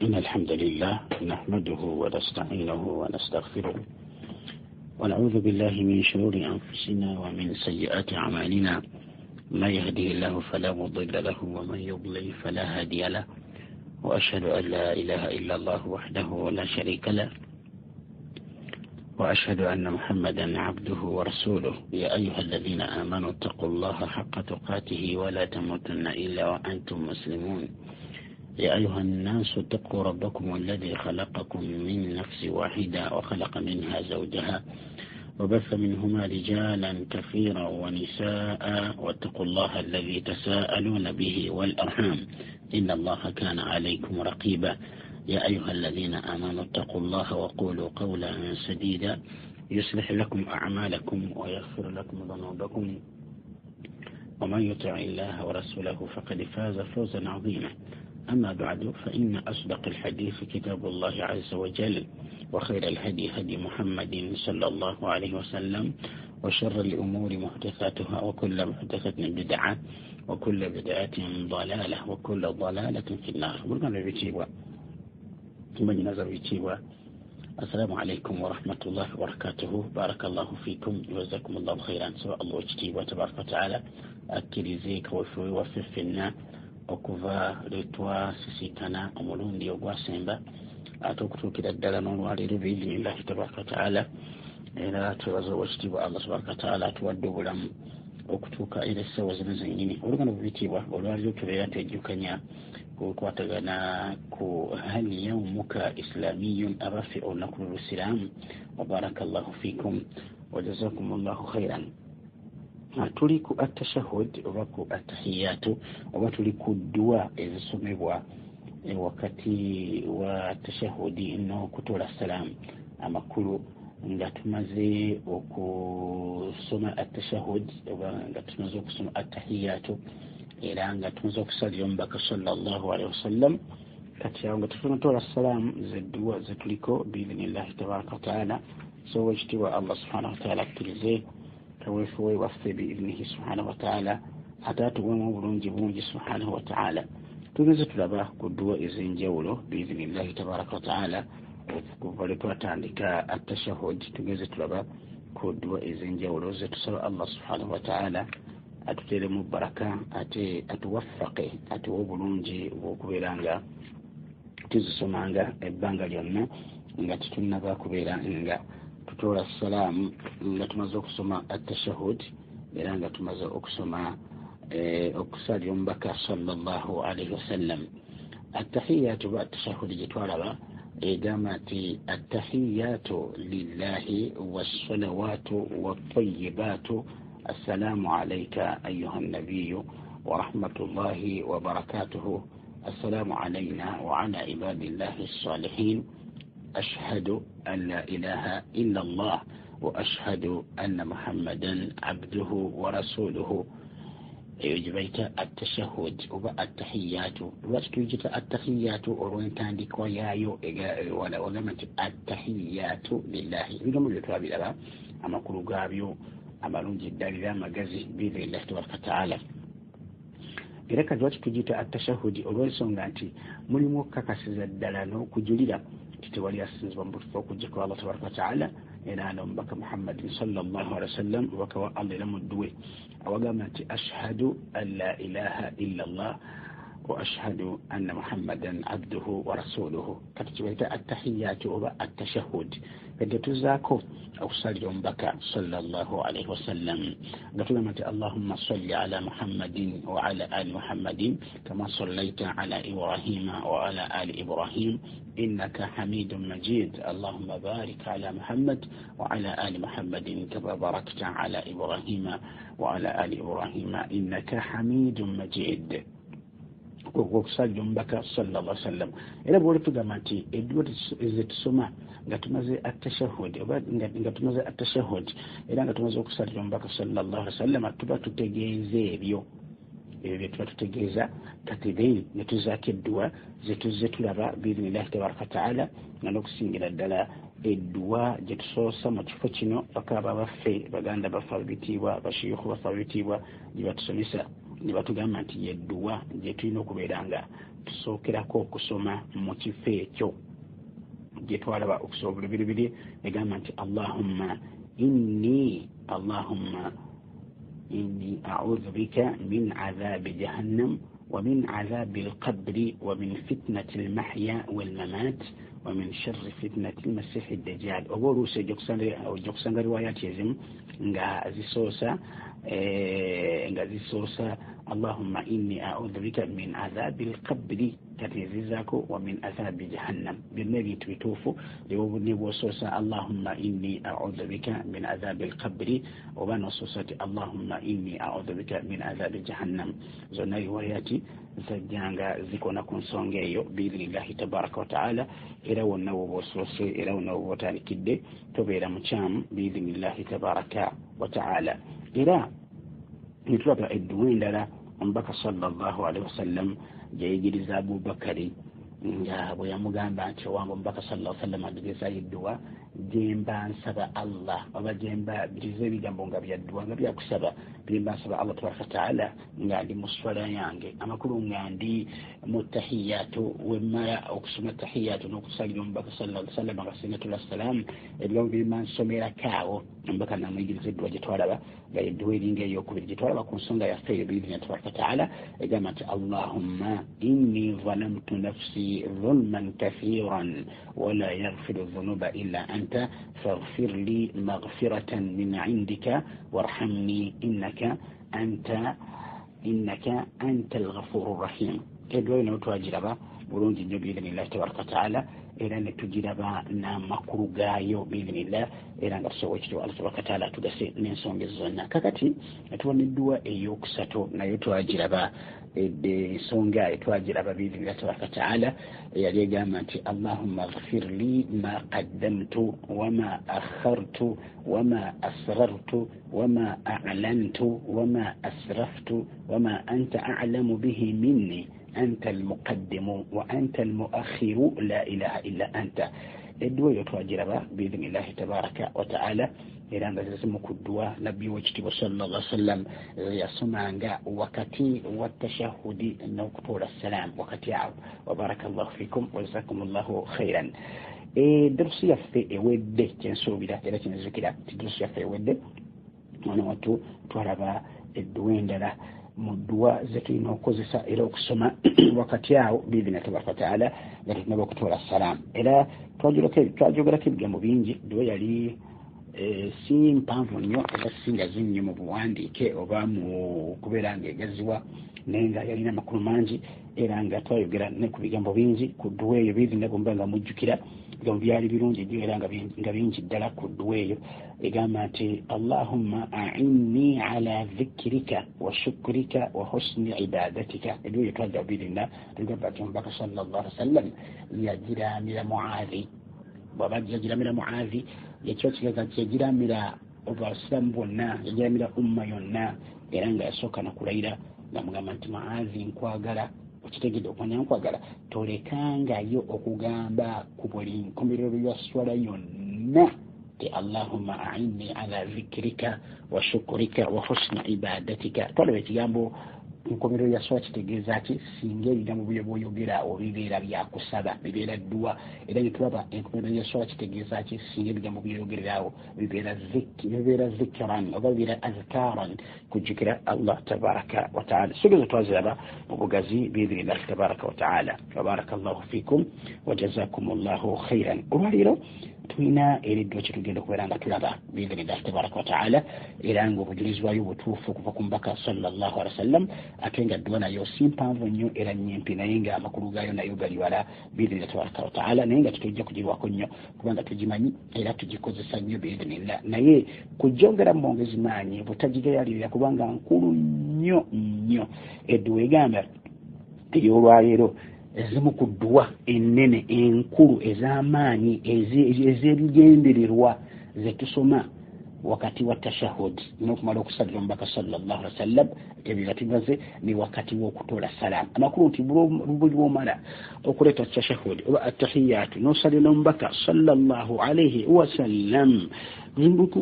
إن الحمد لله نحمده ونستعينه ونستغفره ونعوذ بالله من شرور أنفسنا ومن سيئات أعمالنا، ما يهده الله فلا مضل له ومن يضلل فلا هادي له، وأشهد أن لا إله إلا الله وحده لا شريك له، وأشهد أن محمدا عبده ورسوله. يا أيها الذين آمنوا اتقوا الله حق تقاته ولا تموتن إلا وأنتم مسلمون. يا أيها الناس اتقوا ربكم الذي خلقكم من نفس واحدة وخلق منها زوجها وبث منهما رجالا كثيرا ونساء، واتقوا الله الذي تساءلون به والأرحام إن الله كان عليكم رقيبا. يا أيها الذين آمنوا اتقوا الله وقولوا قولا سديدا يصلح لكم أعمالكم ويغفر لكم ذنوبكم، ومن يطع الله ورسوله فقد فاز فوزا عظيما. أما بعد، فإن أصدق الحديث كتاب الله عز وجل، وخير الهدي هدي محمد صلى الله عليه وسلم، وشر الأمور محدثاتها، وكل محدثة بدعة، وكل بدعة ضلالة، وكل ضلالة في النار. السلام عليكم ورحمة الله وبركاته. بارك الله فيكم وجزاكم الله خيرا. سواء الله تبارك وتعالى akkirize waffe ffenna okuva lwe twasisinkana omulundi ogwasemba ate okutuukira ddala n'olwaleero biidhinillahi tabaraka wataala. Era twebaza owekitiibwa Allah tabaraka wataala atuwadde obulamu okutuuka era essaawa zino zennyini. Olugano bubitiibwa olwaleero tubeera twejjukanya kukwatagana ku hal yaumuka islamiyun, abaffe olunaku lw'obusiraamu. Wabaraka llahu fikum wajazakum llahu khairan. Tuli ku atashahud oba ku atahiyatu oba tuli ku dduwa ezisomebwa wakati wa tashahudi n'okutoola salaamu. Amakulu nga tumaze okusoma atashahud oba nga tumaze okusoma atahiyatu era nga tumaze okusalira omubaka sallallahu alaihi wasallam, kati awo nga tutunatoola salaamu zedduwa zetuliko biidhinillahi tabaraka wataala. So owekitiibwa Allah subhanahu wataala akkirize kaweefuwe waffe biidhinihi subhanahu wataala ate atuwemu obulungi bungi subhanahu wataala. Tugeze tulaba ku dduwa ez'enjawulo biidhinillahi tabaraka wataala. Okuva lwe twatandika atashahud tugeze tulaba ku dduwa ez'enjawulo zetusaba Allah subhanahu wataala atuteeremu baraka ate atuwaffaqe atuwe obulungi bw'okubeera nga tuzisomanga ebbanga lyonna nga tetunnaba kubeera nga tutoola salaamu nga tumaze okusoma atashahud era nga tumaze okusoma okusalira omubaka sallallahu alaihi wasallam. Attahiyatu ba atashahud gye twalaba egamba nti attahiyatu lillahi wassalawatu wattayibaatu assalamu alayka ayuha nabiyu wa rahmatullahi wa barakatuhu assalamu alayna wa ala ibadillahi ssalihin ashhadu an la ilaha illa Allah wa ashhadu anna Muhammadan abduhu wa rasuluhu. Eyo gye bayita atashahud oba attahiyatu. Lwaki tuyita attahiyatu? Olw'entandikwa yaayo wagamba nti attahiyatu lillahi. Ebigambo byo twabiraba amakulu gaabyo amalungi ddala era amagazi biidhinillahi tabaraka wataala. Era kati lwaki tugiyita atashahudi? Olw'ensonga nti mulimu okukakasiza ddala n'okujulira nti tewali asinzibwa mu butuufu okuggyako Allah tabaraka wataala era n'omubaka Muhammadin sallallahu alaihi wasallam omubaka wa Allah era muddu we, awagamba nti ashhadu an la ilaha illa Allah wa ashhadu anna Muhammadan abduhu wa rasuluhu. Kati kibayita attahiyatu oba attashahud. Kati tuzaako okusalira omubaka sallallahu alaihi wasallam nga tugamba nti allahumma salli ala Muhammadin wa ala ali Muhammadin kama sallaita ala Ibrahima wa ala ali Ibrahim innaka hamidun majid allahumma barik ala Muhammad wa ala ali Muhammadin kama barakta ala Ibrahima wa ala ali Ibrahima innaka hamidun majid. Okusalira omubaka sallallahu alaihi wasallam. Era bw'oli tugamba nti edduwa zetusoma nga tumaze atashahud oba nga tumaze atashahud era nga tumaze okusalira omubaka sallallahu alaihi wasallam tuba tutegeeza ebyo bye tuba tutegeeza. Kati then ne tuzaako edduwa zetuzze tulaba biidhinillahi tabaraka wataala nga n'okusingira ddala edduwa gye tusoosa mu kifo kino bakaba baffe baganda baffe ab'ebitiibwa bashiyukhu baffe ab'ebitiibwa gye batusomesa Ne batugamba nti yedduwa gye tulina okubeera nga tusookerako okusoma mu kifo ekyo gye twalaba okusoma obulubiribiri. Egamba nti Allahumma inni a'udhu bika min adhabi jahannam wa min adhabi alqabri wa min fitnati almahya walmamat wa min sharri fitnati almasihi dajjal. Oba oluusi ojja kusanga riwayati ezimu nga zisoosa Allahumma inni a'udhu bika min adhabi alqabri, kati ezizaako wa min adhabi jahannam. Byonna ebintu bituufu. Ne bwosoosa Allahumma inni a'udhu bika min adhabi alqabri oba nosoosa ti Allahumma inni a'udhu bika min adhabi jahannam, zonna riwayati zajjanga zikona ku nsonga eyo biidhinillahi tabaraka wataala. Era wonna woba osoose, era wonna woba otandikidde, tobeera mukyamu biidhinillahi tabaraka wataala. Era netulaba edduwa endala omubaka sallallahu alaihi wasallam gyeyigiriza Abubakari, nga bwe yamugamba nti, owange omubaka sallallahu sallam, agegezayo edduwa gyemba nsaba Allah, oba gyemba biriza ebigambo nga byadduwa nga byakusaba, byemba nsaba Allah tabaraka wataala nga ndi mu swala yange. Amakulu nga ndi mu tahiyatu, wemmala okusoma tahiyatu n'okusalira omubaka sallallahu sallam nga sinatula salaamu, ebigambo byemba nsomerako awo, omubaka namuyigiriza edduwa gye twalaba nga yedduwa eringa eyokubiri gye twalaba ku nsonga yaffe eyo biidhini tabaraka wataala. Egamba nti Allahumma inni zalamtu nafsi dhulman kathiran wala yaghfiru dhunuba illa anta faghfir li maghfiratan min indika warhamni innaka anta alghafuru rahim. Edduwa eyo nayo twagiraba bulungi nnyo biidhinillahi tabaraka wataala, era ne tugiraba n'amakulu gaayo biidhinillah, era nga tusobola ekitibwa Allah tabaraka wataala tugase n'ensonga ezo zonna. Kakati netubona edduwa eyokusatu, nayo twagiraba, ensonga eyo twagiraba biidhinillah tabaraka wataala. Eyali egamba nti Allahumma ghfir li ma qaddamtu wama akhartu wama asrartu wama a'lantu wama asraftu wama anta a'lamu bihi minni anta almuqaddimu wa anta almuakhiru la ilaha illa anta. Edduwa eyo twagiraba biidhinillahi tabaraka wataala, era nga zizimu ku dduwa nabbi wekitiibwa sallallahu sallam yasomanga wakati wa tashahudi n'okutuula salaamu wakati awo. Wabaraka llahu fikum wajazakum llahu khairan. Darusi yaffe ewedde, kyensuubira era kyenzukira ti darusi yaffe ewedde, mwana wattu twalaba edduwa endala mu dduwa zetulina okukozesa era okusoma wakati awo biidhina tabaraka wataala nga tetunaba okutuula salaamu. Era twajogerako ebigambo bingi. Dduwa yali si mpanvu nnyo era si ngazi nnyo mu buwandiike oba mu kubeera nga egaziwa, naye nga yalina amakulu mangi, era nga twayogera ne ku bigambo bingi ku dduwa eyo biidhina. Bwemba nga mujjukira, ebigambo byali birungi nnyo era nga bingi ddala ku dduwa eyo. Egamba nti Allahumma a'inni ala dhikrika wa shukrika wa husni ibadatika. Edduwa eyo twajja biidhina, tugamba nti omubaka sallallahu alaihi wasallam yagiramira Muadhi. Bwaba yagiramira Muadhi, yakiba kigeza nti yagiramira abasiraamu bonna, yagiramira umma yonna. Era nga yasooka nakulayira nga mugamba nti, Muadhi, nkwagala, okitegedde okumanya nkwagala, tolekangayo okugamba ku buli nkomerero ya swala yonna ti Allahumma a'inni ala dhikrika wa shukrika wa husni ibadatika. Twalaba ekigambo nkomerero ya swala kitegeeza ki singa ebigambo bye bwoyogera awo bibeera byakusaba, bibeera dduwa. Era ne tulaba enkomerero ya swala kitegeeza ki singa ebigambo byoyogerera awo bibeera zikiran oba bibeera azkaran, kujjukira Allah tabaraka wataala. Sogezo twaziraba mu bugazi biidhinillahi tabaraka wataala. Wabaraka llahu fikum wajazakum llahu khairan. Olwaleero tulina era edduwa kyetugenda okubeera nga tulaba biidhinillahi tabaraka wataala, era nga obujulizi bwayo butuufu okuva ku mubaka sallallahu alaihi wasallam, ate nga dduwa nayo si mpanvu nnyo era nyimpi, naye nga amakulu gaayo nayo gali wala biidhinillah tabaraka wataala. Naye nga tetujja kugirwako nnyo kubanga tugimanyi era tugikozesa nnyo biidhinillah, naye kujjongera mu mwongezi maanyi butagigayalirira kubanga nkulu nnyo nnyo. Edduwa egamba ey'olwaleero, ezimu ku dduwa ennene enkulu ez'amaanyi ez'ebigendererwa zetusoma Wakati wa tashahud n'okumala okusalira omubaka sallallahu alaihi wasallam, ebyo tubimaze, ni wakati w'okutoola salaamu. Amakulu nti buli lwomala okuleeta tashahud oba attahiyatu n'osalira omubaka sallallahu alaihi wasallam,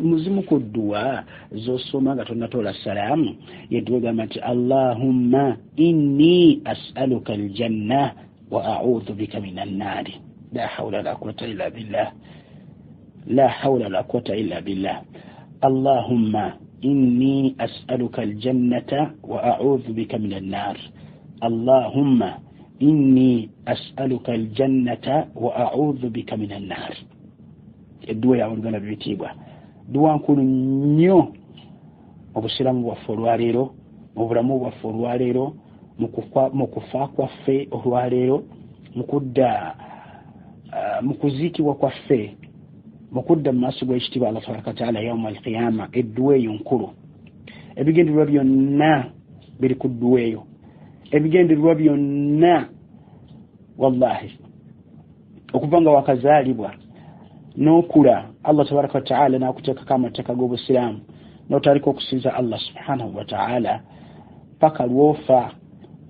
muzimu ku dduwa z'osoma nga tonnatoola salaamu yedduwa egamba nti allahumma inni as'aluka aljanna wa a'udhu bika min annaari. La hawla la quwwata illa billah, la hawla la quwwata illa billah. Allahumma inni as'aluka aljannata wa a'udhu bika min annar. Allahumma inni as'aluka aljannata wa a'udhu bika min annar. Edduwa ya oluganda bibitiibwa, dduwa nkulu nnyo obusiraamu bwaffe olwaleero, mu bulamu bwaffe olwaleero, mu kufa kwaffe olwaleero, mu kudda mu kuziikibwa kwaffe, mu kudda mu maaso g'ekitiibwa Allah tabaraka wataala yauma alqiyama. Edduwa eyo nkulu, ebigendererwa byonna biri ku dduwa eyo, ebigendererwa byonna wallahi okuva nga wakazaalibwa n'okula, Allah tabaraka wataala n'akuteekako amateeka g'obusiraamu n'otandika okusinza Allah subhanahu wataala paka lwofa,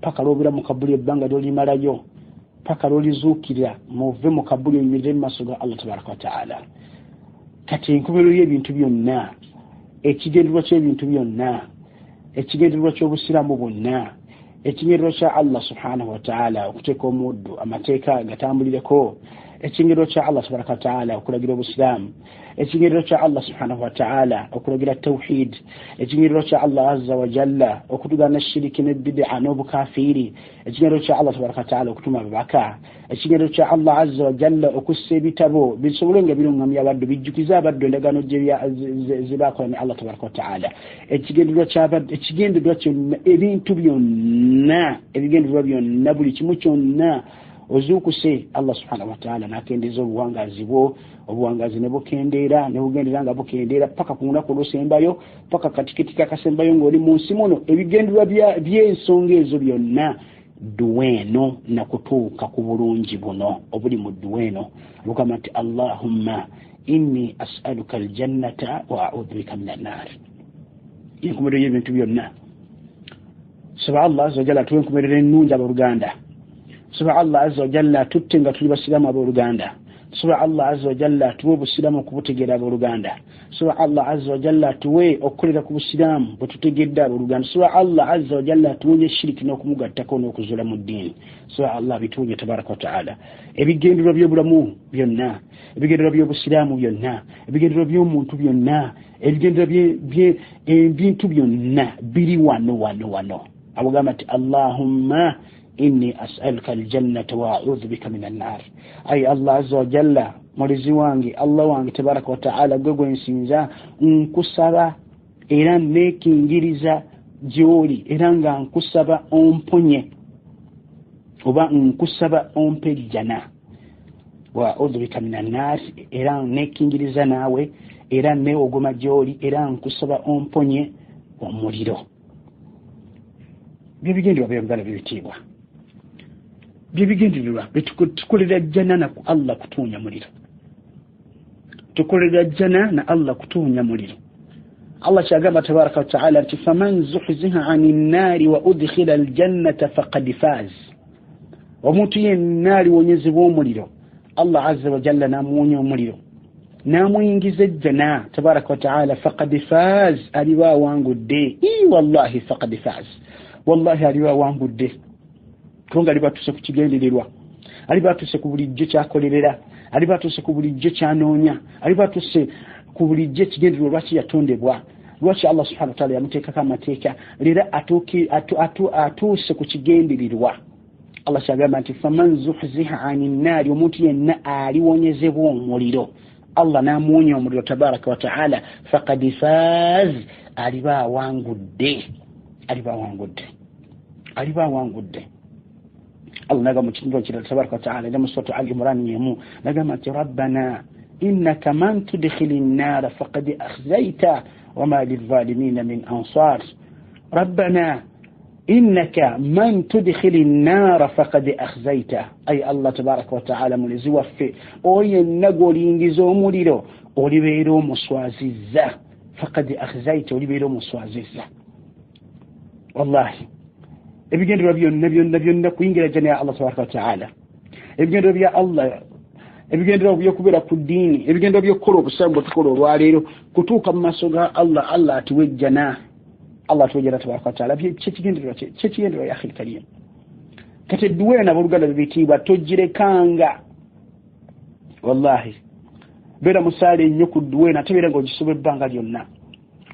paka lwobera mu kabuli ebbanga lyolimalayo, paka lwolizuukirira muve mu kabuli oyimirire mu maaso ga Allah tabaraka wataala. Kati enkomerero y'ebintu byonna, ekigendererwa ky'ebintu byonna, ekigendererwa ky'obusiraamu bwonna, ekigendererwa kya Allah subhanahu wataala okuteeka omuddu amateeka gatambulireko, ekigendererwa kya Allah tabaraka wataala okulagira obusiraamu, ekigendererwa kya Allah subhanahu wataala okulagira tawhid, ekigendererwa kya Allah azza wajalla okutugaana shiriki ne bidia n'obukafiiri, ekigendererwa kya Allah tabaraka wataala okutuma ababaka, ekigendererwa kya Allah azza wajalla okussa ebitabo bisobole nga birungamya abaddu, bijjukize abaddu endagaano zebakola ne Allah tabaraka wataala, ekigendererwa ky'abaddu, ekigendererwa kyonna, ebintu byonna, ebigendererwa byonna, buli kimu kyonna. Ozuukuse Allah subhanahu wataala n'akendeeza obuwangazi bwo, obuwangazi ne bukendeera ne bugendera nga bukendeera paka ku lunaku olusembayo, paka katikiti kakasembayo ng'oli mu nsi muno. Ebigendererwa by'ensonga ezo byonna dduwa eno nakutuuka ku bulungi buno obuli mu dduwa eno bugamba nti allahumma inni as'aluka aljannata wa a'udhu bika min annar. Enkomerero y'ebintu byonna. Saba Allah azza wajalla atuwe enkomerero ennungi abooluganda. Saba Allah azza wajalla atutte nga tuli basiraamu abooluganda. Saba Allah azza wajalla atuwe obusiraamu okubutegeera abooluganda. Saba Allah azza wajalla atuwe okukolera ku busiraamu bwe tutegedde abooluganda. Saba Allah azza wajalla atuwonye shiriki n'okumugattako n'okuzuula mu ddiini. Saba Allah bituwonye tabaraka wataala. Ebigendererwa by'obulamu byonna, ebigendererwa by'obusiraamu byonna, ebigendererwa by'omuntu byonna, ebigendererwa ebintu byonna biri wano wano wano. Abugamba nti allahumma inni as'aluka aljannata wa a'udhu bika min annar. Ayi Allah azza wa jalla, mulezi wange, Allah wange tabaraka wa taala, gwe gwensinza, nkusaba era neekingiriza gy'oli, era nga nkusaba omponye oba nkusaba ompe ejjana, wa a'udhu bika min annar, era neekingiriza naawe, era neewogoma gy'oli, era nkusaba omponye omuliro. Byebigendererwa byoluganda bibitiibwa, byebigendererwa. Tukolera jjana na Allah kutuunya muliro, tukolera jjana na Allah kutuunya muliro. Allah kyagamba tabaraka wataala nti faman zuhziha ani nnaari wa udkhila aljannata faqad faz. Omuntu yenna aliwonyezebwa omuliro, Allah azza wajalla n'amuwonya omuliro n'amuyingiza ejjana tabaraka wataala, faqad faz, aliba awangudde. Wallahi faqad faz, wallahi aliba awangudde, kubanga aliba atuuse ku kigendererwa, aliba atuuse ku bulijjo kyakolerera, aliba atuuse ku bulijjo kyanoonya, aliba atuuse ku bulijjo ekigendererwa lwaki yatondebwa, lwaki Allah subhanahu wataala yamuteekako amateeka. Leero atuuse ku kigendererwa. Allah kyagamba nti faman zuhziha ani nnaari, omuntu yenna aliwonyezebwa omuliro, Allah n'amuwonya omuliro tabaraka wataala, faqad faz, aliba awangudde, aliba awangudde, aliba awangudde. Allah nagamba mu kitundu ekirala tabaraka wataala, era mu suratu Al Imran yemu nagamba nti rabbana innaka man tudkhili nnaara faqad akhzayta wama lilzalimina min ansar. Rabbana innaka man tudkhili nnaara faqad akhzayta. Ay Allah tabaraka wataala, mulezi waffe, oyo yenna gw'oliyingiza omuliro olibeera omuswazizza. Faqad akhzaita, olibeera omuswazizza. Wallahi ebigendererwa byonna byonna byonna kuyingira jjana ya Allah tabaraka wataala, ebigendererwa bya Allah, ebigendererwa byokubeera ku ddiini, ebigendererwa by'okukola obusiraamu bwe tukola olwaleero, kutuuka mu maaso ga Allah, Allah atuwe ejjana, Allah atuwe ejjana tabaraka wataala. Kyekigendererwa, kyekigendererwa ya akhi lkarim. Kati edduwa eno, abooluganda bebitiibwa, togirekanga. Wallahi beera musaale nnyo ku dduwa eno, ate beera ng'ogisoma ebbanga lyonna,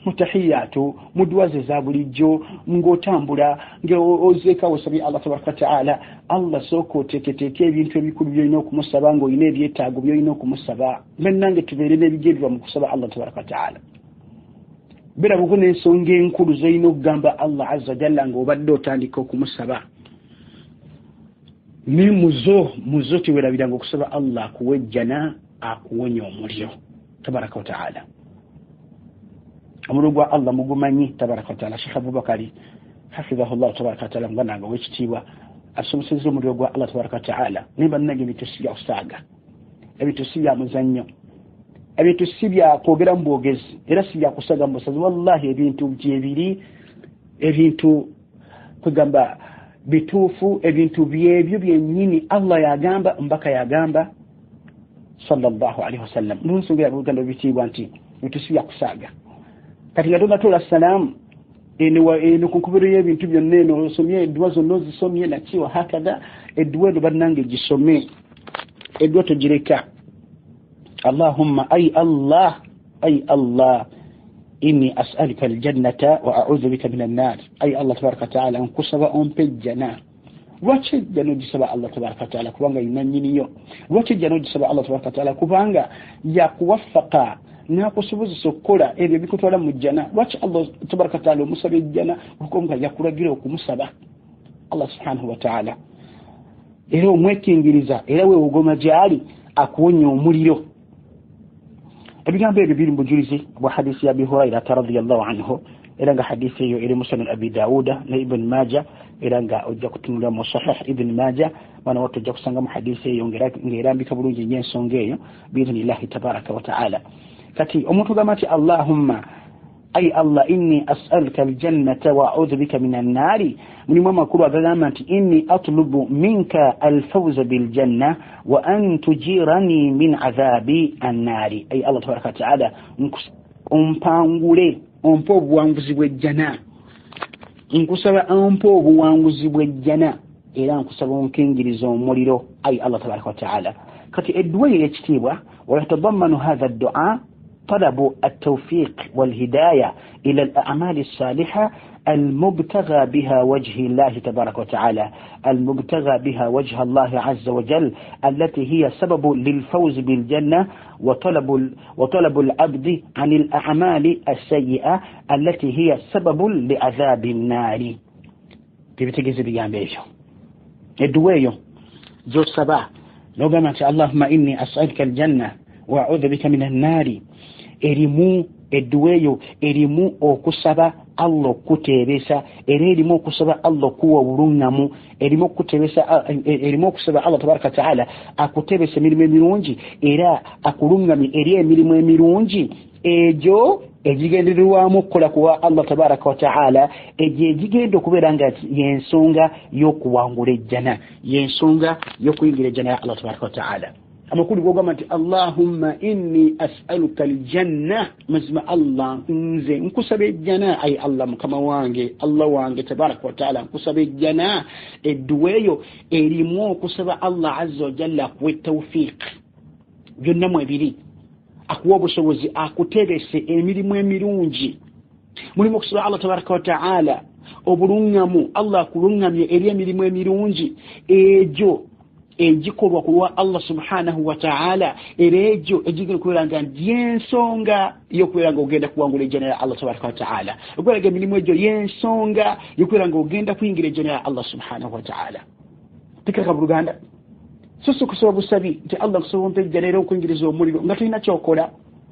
mu tahiyaatu, mu dduwa ze eza bulijjo, ng'otambula, ng'ozeeka osabye Allah tabaraka wataala. Allah, sooka oteeketeeke ebintu ebikulu byolina okumusaba, ng'olina ebyetaago byolina okumusaba. Bannange, tubeere n'ebigendererwa mu kusaba Allah tabaraka wataala. Beera buko n'ensonga enkulu zolina okugamba Allah azza jalla ng'obadde otandika okumusaba. Ne muzo tewerabiranga okusaba Allah akuwa ejjana, akuwonya omuliro tabaraka wataala. Omuliro gwa Allah mugumanyi tabaraka wataala. Sheekh Abubakari hafidhahullahu tabaraka wataala, muganda wange owekitiibwa, asomesezza omuliro gwa Allah tabaraka wataala. Naye bannange, ebintu si bya kusaaga, ebintu si bya muzannyo, ebintu si byakwogera mu bwogezi, era si byakusaga mu busazi. Wallahi ebintu gyebiri, ebintu kwegamba bituufu, ebintu byebyo byennyini Allah yagamba, omubaka yagamba sallallahu alaihi wasallam. Lunsonga yabuganda bitiibwa nti ebintu si byakusaaga. Kati nga tonatoola salaamu eno ku nkubiro y'ebintu byonna eno, osomye edduwa zonna, ozisomye naki wa hakadha. Edduwa eno bannange gisome, edduwa togireka. Allahumma, ay Allah, ay Allah, inni as'aluka aljannata wa a'udhu bika min annar. Ay Allah tabaraka wataala, nkusaba ompe ejjana. Lwaki ejjana ogisaba Allah tabaraka wataala? Kubanga yinanyiniyo. Lwaki ejjana ogisaba Allah tabaraka wataala? Kubanga yakuwafaka nakusobozesa okukola ebyo bikutwala mu jjana. Lwaki Allah tabaraka wataala omusaba ejjana? Olwokuba yakulagira okumusaba Allah subhanahu wataala, era omwekingiriza, era weewogoma gyali akuwonya omuliro. Ebigambo ebyo biri mu bujulizi bwa hadisi ya Abi Hurairata radiallahu anhu, era nga hadisi eyo eri mu Sunan Abi Dawuda ne Ibn Maja, era nga ojja kutunula mu Sahih Ibn Maja, mwana wattu, ojja kusangamu hadisi eyo ng'erambika bulungi nnyo ensonga eyo biidhnillahi tabaraka wataala. Kati omuntu gamba nti allahumma, ay Allah, inni as'aluka aljannata wa a'udhu bika min annaari, mulimu amakulu agagamba nti inni atlubu minka alfawza biljanna wa an tujirani min adhabi annaari. Ay Allah tabaraka wataala, ompangule, ompe obuwanguzi bw'ejjana. Nkusaba ompe obuwanguzi bw'ejjana, era nkusaba onkingiriza omuliro, ay Allah tabaraka wataala. Kati edduwa eyo ey'ekitiibwa, wayatadammanu hatha ddua طلب التوفيق والهداية إلى الأعمال الصالحة المبتغى بها وجه الله تبارك وتعالى، المبتغى بها وجه الله عز وجل، التي هي سبب للفوز بالجنة، وطلب العبد عن الأعمال السيئة التي هي سبب لعذاب النار. Bitegeeza ebigambo ebyo, edduwa eyo gyosaba nogamba nti allahumma inni as'aluka aljanna wa a'udhu bika min annaari, erimu, edduwa eyo erimu okusaba Allah okuteebesa, era erimu okusaba Allah okuwa obuluŋŋamu, erimu okutebesa, erimu okusaba Allah tabaraka wataala akutebesa emirimu emirungi, era akuluŋŋamye eri emirimu emirungi egyo egigendererwamu okukola kuwa Allah tabaraka wataala, egyo egigenda okubeera nga yensonga y'okuwangula ejjana, yensonga y'okuyingira ejjana ya Allah tabaraka wataala. Amakulu gogamba nti allahumma inni as'aluka aljanna, mazima Allah nze nkusaba ejjana, ay Allah mukama wange, Allah wange tabaraka wataala, nkusaba ejjana, edduwa eyo erimu okusaba Allah azza wajalla akuwa tawfiq, byonna mu ebiri akuwa obusobozi, akutebese emirimu emirungi. Mulimu okusaba Allah tabaraka wataala obuluŋŋamu, Allah akuluŋŋamye eri emirimu emirungi egyo egikolwa ku lwa Allah subhanahu wataala, era egyo egigenda okubeera nga yensonga y'okubeera nga ogenda kuwangula ejjana ya Allah tabaraka wataala, okubeera nga emirimu egyo yensonga y'okubeera nga ogenda kuyingira ejjana ya Allah subhanahu wataala. Tekereka mu Luganda, so si okusaba busabi nti Allah nkusaba ompa ejjana era okuyingiriza omuliro, nga tolina kyokola.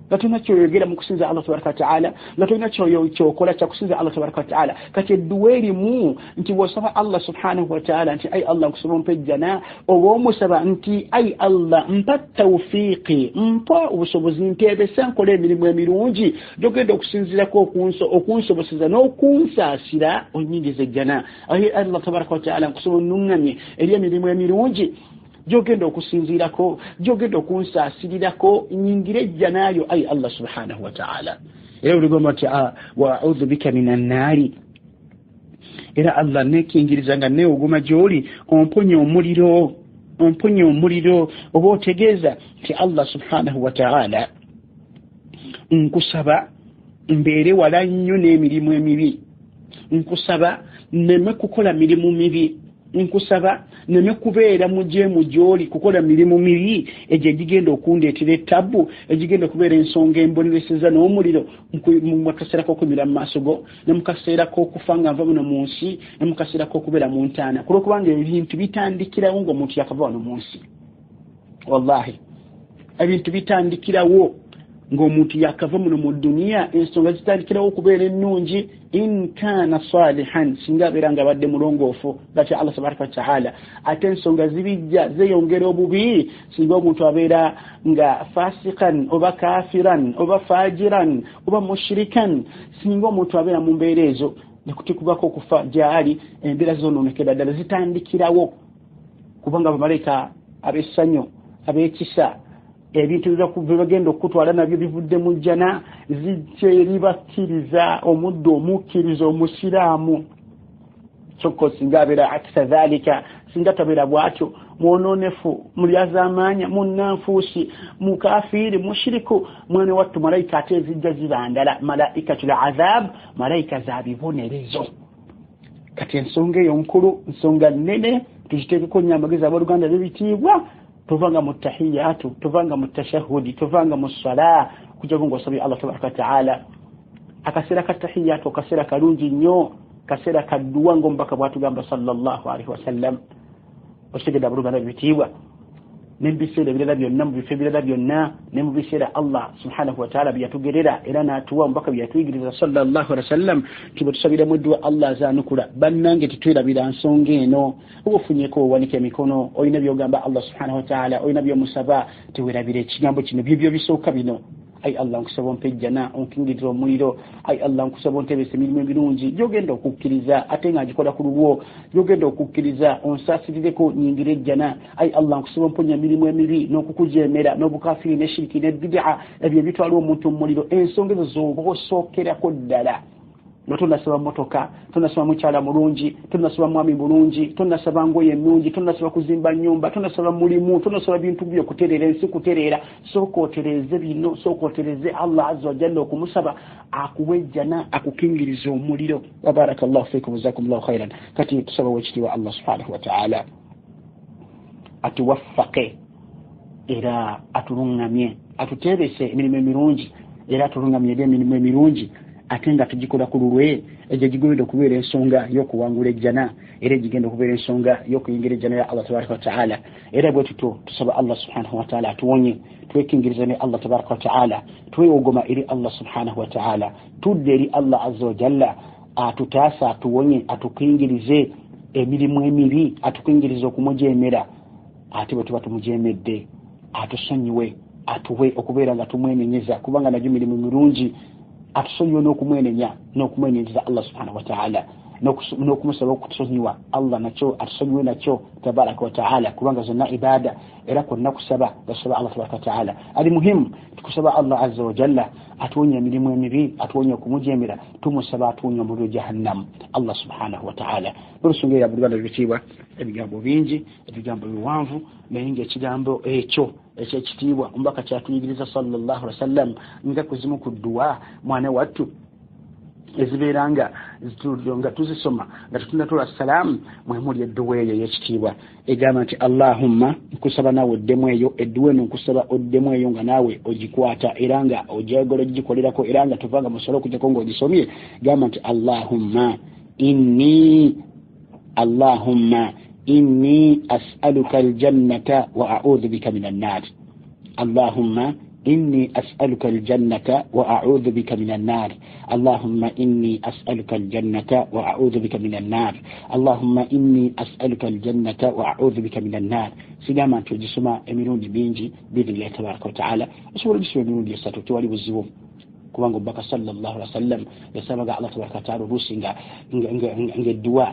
Nga tolina kyoyogera mu kusinza Allah tabaraka wataala, nga tolina kyokola kyakusinza Allah tabaraka wataala. Kati edduwa erimu nti bw'osaba Allah subhanahu wataala nti ai Allah nkusaba ompa ejjana, oba omusaba nti ai Allah mpa tawfiiqi, mpa obusobozi, nteebesa nkola emirimu emirungi gyogenda okusinzirako okunsoboseza n'okunsaasira onyingiza ejjana. Ai Allah tabaraka wataala nkusaba onnuŋŋamye eri emirimu emirungi gyogenda okusinziirako, gyogenda okunsaasirirako, nyingire ejjanayo ai Allah subhanahu wataala. Era oligamba nti wa audhu bika min annaari, era Allah nekingiriza nga neewogoma gy'oli omponye omuliro, omponye omuliro. Oba otegeeza nti Allah subhanahu wataala nkusaba mbeere wala nnyo n'emirimu emibi, nkusaba nneme kukola mirimu mibi, nkusaba neme kubeera mujeemu gy'oli kukola mirimu mibi egyo egigenda okundeetera ettabu, egigenda okubeera ensonga embonereseza n'omuliro mu kaseera k'okumira mu maaso go, ne mu kaseera k'okufa nga nva muno mu nsi, ne mu kaseera k'okubeera mu ntaana, kulwokubanga ebintu bitandikirawo ng'omuntu yakava wano mu nsi. Wallahi ebintu bitandikirawo ng'omuntu yakava muno mu duniya, ensonga zitandikirawo okubeera ennungi in kana salihan, singa abeera nga abadde mulongoofu gatya Allah tabaraka wataala. Ate ensonga zibijja zeeyongera obubi singa omuntu abeera nga fasikan oba kafiran oba fajiran oba mushirikan. Singa omuntu abeera mu mbeera ezo nekutikubako okufa gyali, embeera zonoonekera ddala, zitandikirawo kubanga bamalayika ab'essanyu ab'ekisa ebintu byebagenda okukutwala nabyo bivudde mu jjana, zijja eri bakkiriza omuddu omukkiriza omusiraamu. Kyokka singa abeera akisa dhalika, singa tabeera bwatyo, mwononefu, mulyazaamaanya, munnanfuusi, mukafiiri, mushiriku, mwana wattu malayika ate ezijja ziba ndala, malaikatul azab, malayika za bibonerezo. Kati ensonga eyo nkulu, nsonga nnene, tugiteekeko nnyo amagezi abooluganda b'ebitiibwa. Tovanga mu tahiyatu, tovanga mu tashahudi, tovanga mu sala kujjako ng'osabye Allah tabaraka wataala. Akaseera ka tahiyatu akaseera kalungi nnyo, kaseera kadduwa ng'omubaka bw'atugamba sallallahu alaihi wasallam. Okitegedde abooluganda b'ebitiibwa? Ne mu biseera ebirala byonna, mu bifo ebirala byonna, ne mu biseera Allah subhanahu wataala bye yatugerera era n'atuwa omubaka bye yatuyigiriza sallallahu alaihi wasallam nti bwe tusabiramu edduwa Allah azaanukula. Bannange tetwerabira nsonga eno. Oba ofunyeko owanika emikono, olina byogamba Allah subhanahu wataala, olina byomusaba, tewerabira ekigambo kino, byebyo bisooka bino. Ai Allah nkusaba ompe ejjana, onkingiriza omuliro. Ai Allah nkusaba ontebesa emirimu emirungi gyogenda okukkiriza ate nga ngikola ku lulwo, gyogenda okukkiriza onsaasirireko nyingire ejjana. Ai Allah nkusaba omponya emirimu emibi n'okukujeemera n'obukafiri ne shiriki ne bidia, ebyo ebitwala omuntu mu muliro. Ensonga ezo z'oba osookerako ddala nga tonasaba motoka, tonasaba mukyala mulungi, tonasaba mwami bulungi, tonasaba ngoye ennungi, tonasaba kuzimba nyumba, tonasaba mulimu, tonasaba bintu byo kutereera ensi kutereera. Sooka otereeze bino, sooka otereeze Allah azza wajalla okumusaba akuwe ejjana, akukingiriza omuliro. Wa barakallahu fikum, jazakumullahu khairan. Kati tusaba wekitiibwa Allah subhanahu wataala atuwaffake era atuluŋŋamye, atuteebese emirimu emirungi, era atuluŋŋamye eri emirimu emirungi ate nga tugikola ku lulwe, egyo egigenda okubeera ensonga y'okuwangula ejjana, era egigenda okubeera ensonga y'okuyingira ejjana ya Allah tabaraka wataala. Era bwe tutyo tusaba Allah subhanahu wataala atuwonye, twekingiriza ne Allah tabaraka wataala, twewogoma eri Allah subhanahu wataala, tudde eri Allah azza wajalla atutaasa, atuwonye, atukingirize emirimu emibi, atukingirize okumujemera. Ate bwe tuba tumujemedde atusonyiwe, atuwe okubeera nga tumwenenyeza, kubanga nagyo mirimu mirungi. Atusonyiwe n'okumwenenya n'okumwenenyeza Allah subhanahu wataala, n'okumusaba okutusonyiwa Allah nakyo atusonyiwe nakyo tabaraka wataala, kubanga zonna ibada, era kwonna kusaba gasaba Allah tabaraka wataala. Ali muhimu tukusaba Allah azza wajalla atuwonye emirimu emibi, atuwonye okumujemera, tumusaba atuwonye omuliro jahannamu Allah subhanahu wataala. N'olusonga eyo abuluganda bitiibwa, ebigambo bingi, ebigambo biwanvu, naye ngaekigambo ekyo ekyekitiibwa omubaka kyatuyigiriza sallallahu alaihi wasallam nga kuzimu ku dduwa mwana wattu ezibeera nga tuzisoma nga tetunnatula salaamu, mwemuli edduwa eyo ey'ekitiibwa egamba nti Allahumma, nkusaba naawe oddemu eyo edduwa eno, nkusaba oddemu eyo nga naawe ogikwata era nga ogyagala ogikolerako era nga tovanga musolo okujjako ng'ogisomye. Gamba nti Allahumma inni, Allahumma inni as'aluka aljannata wa a'udhu bika min annar. Allahumma Inni as'aluka aljannata wa a'udhu bika min annar. Allahumma inni as'aluka aljannata wa a'udhu bika min annar. Allahumma inni as'aluka aljannata wa a'udhu bika min annar. Sigamba nti ogisoma emirundi mingi, biidhnillahi tabaraka wataala osobola ogisoma emirundi esatu, tewali buzibu, kubanga omubaka sallallahu alaihi wasallam yasabaga Allah tabaraka wataala oluusi nga edduwa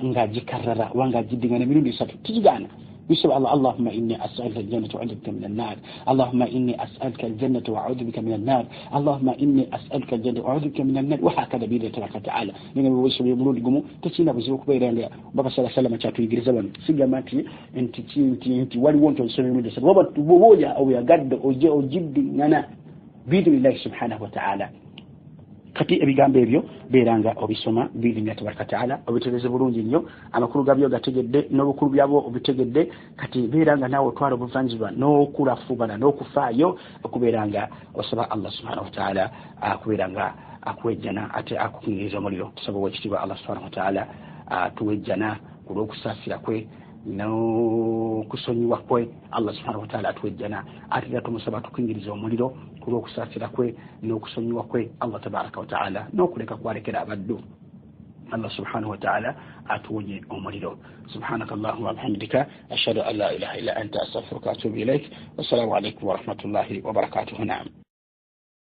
ng'agikarrara oba ng'agiddingana emirundi esatu, tikigaana. يسأل الله اللهم إني أسألك الجنة وأعوذ بك من النار. اللهم إني أسألك الجنة وأعوذ بك من النار. اللهم إني أسألك الجنة وأعوذ بك من النار. وهكذا بإذن تبارك وتعالى. Ninga bwe omulundi gumu tekirina buzibu, kubeera nga baba sala salama kyatuyigiriza wano. Sigamba nti nti nti nti waliwo nti osoma emirundi esatu, waba bwoba oyagadde oje ogiddingana biidhnillahi subhanahu wa ta'ala. Kati ebigambo ebyo beera nga obisoma biidhnillahi tabaraka wataala, obitegeeze bulungi nnyo, amakulu gabyo gategedde n'obukulu byabwo obitegedde. Kati beera nga naawe otwala obuvanyizibwa n'okulafubana n'okufaayo okubeera nga osaba Allah subhanahu wataala akubeera nga akuwejjana ate akukingiriza omuliro. Tusaba owekitiibwa Allah subhanahu wataala atuwejjana ku lw'okusaasira kwe n'okusonyiwa kwe. Allah subhanahu wataala atuwejjana, ate era tumusaba atukingiriza omuliro ku lw'okusaasira kwe n'okusonyiwa kwe Allah tabaraka wataala n'okuleka kwalekera abaddu. Allah subhanahu wataala atuwonye omuliro. Subhanaka allahuma wabihamdika, ashhadu an la ilaha illa anta, astaghfiruka waatubu ilaik. Wassalamu alaikum warahmatullahi wabarakatuhu. Naam.